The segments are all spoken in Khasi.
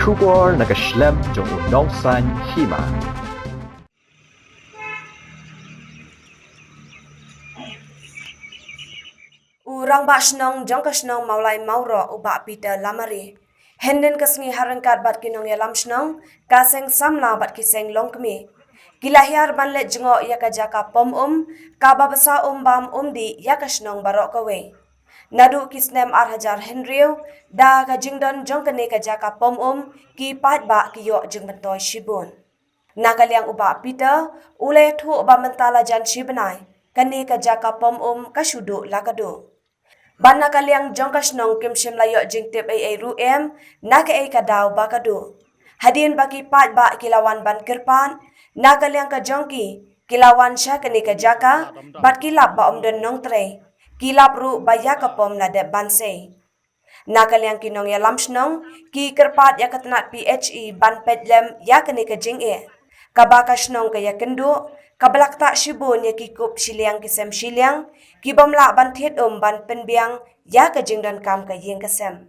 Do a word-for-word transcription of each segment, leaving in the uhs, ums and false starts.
Khubor na ka shlem jong u nongsan hima. U Rangbah Shnong jong ka shnong Mawlai Mawroh u Bah Peter Lamare, hynnin ka sngi ha ryngkat bad ki nongïalam shnong, ka seng samla bad ki seng longkmie, ki la hiar ban leit jngoh ïa ka jaka pom um, kaba bsa um bam um dih ïa ka shnong baroh kawei. Naduh ki snem ar hajar hynriew, da ka jingdon jong kane ka jaka pom um, ki paidbah ki ïoh jingmyntoi shibun. Na ka liang u Bah Peter, u la ïathuh ba mynta la jan shi bnai, kane ka jaka pom um ka shu duh la ka duh. Bad na ka liang jong ka shnong kim shym la ïoh jingtip ei ei ruh em, na kaei ka daw ba ka duh. Hadien ba ki paidbah ki la wan ban kyrpad, na ka liang ka jong ki, ki la wan sha kane ka jaka, bad ki lap ba ym don nongtrei. Ki lap ruh ba ïa ka pom la dep ban sei. Na ka liang ki nongïalam shnong, ki kyrpad ïa ka tnat P H E ban peit lem ïa kane ka jingeh. Kaba ka shnong ka ïakynduh, kaba la ktah shibun ïa ki kup shiliang ki sem shiliang, ki bym lah ban thied um ban pynbiang ïa ka jingdonkam ka ïing ka sem.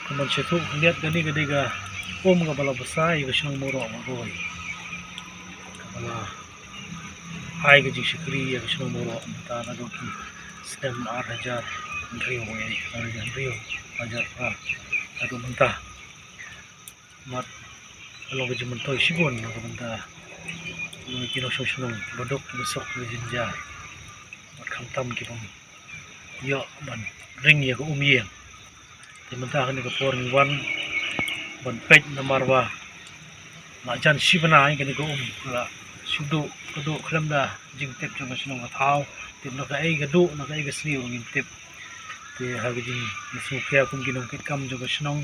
Ka mon sha thuh khyndiat kane ka dei ka um kaba la bsa ïa ka shnong Mawroh marwei. Kaba la ai ka jingshakri ïa ka shnong Mawroh mynta naduh ki snem ar hajar hynriew, eh, ar hajar hynriew, ar hajar phra, naduh mynta. Bad ka long ka jingmyntoi shibun na ka bynta ki nongshong shnong, baduk baduk, ki jynjar. Bad khamtam ki bym ïoh ban ring ïa ka um ïing. Te mynta kane ka por ngi wan ban peit namar ba la jan shi bnai kane ka um la shu duh, ka duh khlem da jingtip jong ka shnong ka thaw. Te na kaei ka duh, na kaei ka sniew ngim tip. Te ha ka jingsngewkhia kum ki nongkitkam jong ka shnong,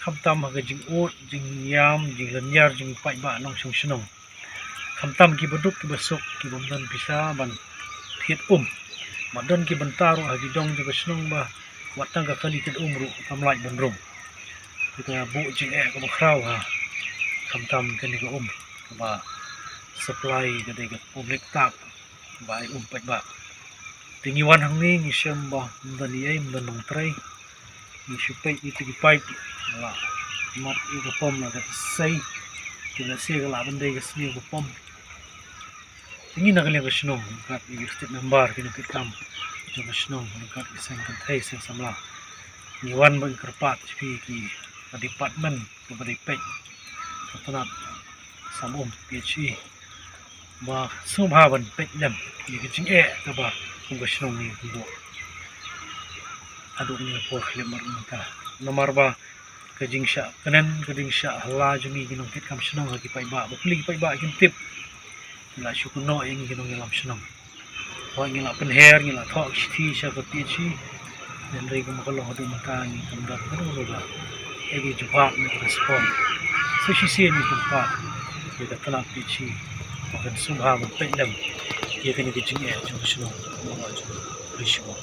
khamtam ha ka jingud, jingïam, jinglynñiar jong ki paidbah nongshong shnong. Khamtam ki baduk ki basuk, ki bym don pisa ban thied um. Bad don ki bynta ruh ha ki dong jong ka shnong ba wat tang ka kali thied um ruh kam lah ban rung. Te ka buh jingeh kaba khraw ha khamtam kane ka um kaba supply ka dei ka public tap ba ai um paidbah. Te ngi wan hangne ngi shem ba ym don ei ei, ym don nongtrei. Ngi shu peit ïa ki paip, la mat ïa ka pom la ka sei. Te la sei ka la ban dei ka sniew ka pom. Te ngi na ka liang ka shnong, ryngkat ïa ki state member, ki nongkitkam jong ka shnong, ryngkat ki seng kynthei seng samla, ngi wan ban kyrpad sha phi ki, ka department kaba dei peit ka tnat sam um, P H E, ba sngewbha ban peit lem ïa ka jingeh kaba kum ka shnong ngi ka buh haduh kane ka por khyllipmat mynta. Namar ba ka jingshah kynnoh, ka jingshah hala jong ngi ki nongkitkam shnong ha ki paidbah, ba phi ki paidbah kim tip. Ngi la shu kynnoh ïa ngi ki nongïalam shnong. Hooid ngi la pynher, ngi la thoh shithi sha ka P H E. Hynrei kumba ka long haduh mynta ngim don kano kano ka, eh, ka jubab ne ka respond. So shisien ngi kyrpad ïa ka tnat P H E ba kan sngewbha ban peit lem ïa kane ka jingeh jong ka shnong, ka shnong Mawroh jong ngi. Khublei shibun.